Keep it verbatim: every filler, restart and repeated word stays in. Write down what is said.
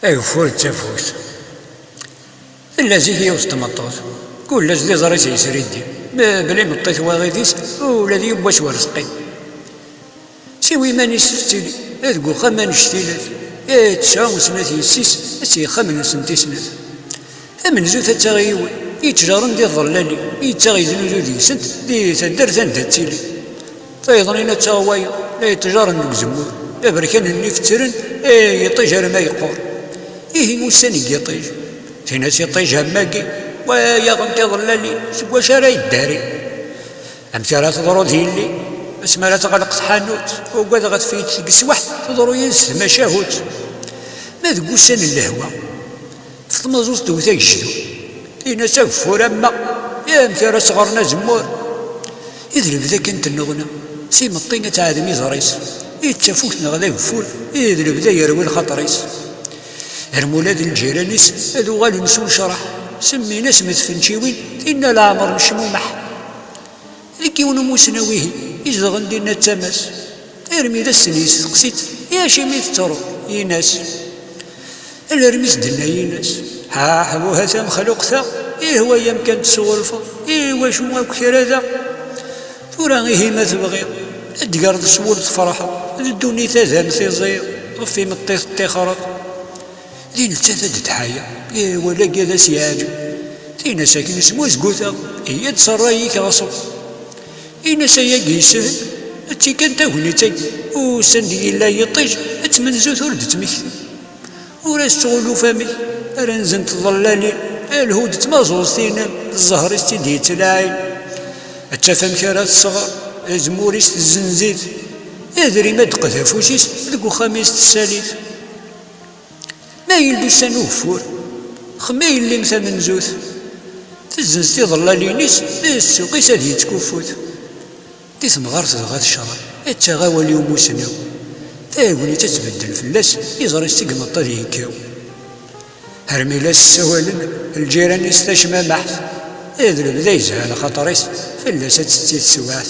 Ageffur d tafukt. Tella zik yiwet n tmeṭṭut, kul ass d iẓri-s yesriddi, mebla imeṭṭi twaɣit-is, ula d yiwwas ur teqqim. Siwa iman-is tettili, deg uxxam annect-ilat, tesɛu snat yessi-s, ad tt-yexxamen nsent i snat. Tamenzut ad taɣ yiwen, yettjaren d iḍellanen, yettaɣ yeznuzu deg-sent, di taddart anda ttili. Tayeḍnin ad taɣ wayeḍ, la yettjaren deg uzemmur, aberkan-nni fettren, eh, yiṭij arma yeqqur. Ihi ussan n yiṭij. Tin-as iṭij am wagi, wa yaɣen tiḍellanin, seg wacu ara yeddari? Amek ara teḍru d yelli, asmi ara teɣleq tḥanut, ugadeɣ ad tfeyt deg sswaḥ, teḍru yid-s tmacahut. Ma deg ussan n lehwa, ṭṭef tmaẓuẓt tewwet agejdur. Tin-as ageffur amma, i amek ara s-ɣren azemmur? I d lebda kan tennuɣna, s imeṭṭi ad teɛdem iẓri-s. I d tafukt neɣ d ageffur, i d lebda yerwi lxaṭer-is. Armi ula d lǧiran-is ad uɣalen s unecraḥ, semmin-as m tfenčiwin, tinna leɛmer n cmumeḥ. Deg yiwen umusnaw ihi, izedɣen dinna d tama-s. Armi d ass-nni yesteqsi-tt, i acimi tettruḍ? Yin-as. Alarmi s-d-tenna yin-as, ḥaḥ, buha tamexluqt-a, ihwa-yam kan tesɣulfeḍ, i wacu akk kra da? Tura ihi ma tebɣiḍ, ad d-greḍ s wul tferḥeḍ, d ddunit ad am-tiẓiḍ, ɣef imeṭṭi teṭṭixreḍ. Di nettat ad d-tḥaya, ihwa lagi ad as-yeɛǧeb. Tin-as akken smuzguteɣ, iyya-d s ṛṛay-ik ɣeṣb. Yin-as ayagi yeshel, d tikan tagnit-agi, ussan d yella yiṭij, d tmenzut ur d-ttmekti. Ur as-ttɣuluf amek ara nzent tḍellanin, lhu-d d tmaẓuẓt-inem, d zzher-is tt-id-yettlaɛin. Ad taf amek ara tesɣer, azemmur-is tezzenz-it, adrim ad d-teqqed afus-is, deg uxxam-is tessal-it. Ma yella ussan ugeffur, xmi yelli-m tamenzut, tezzenz tiḍellanin-is, d ssuq-is ad yettkufut. Di temɣart dɣa tecreɛ, ad taɣ awal i umusnaw. Tagnit ad tbeddel fell-as, iẓri-s seg imeṭṭi ad yekkaw. Armi la s-ssawalen lǧiran-is tacmamaḥt, d lebda yezha lxaṭer-is, fell-as ad tetti teswiɛt.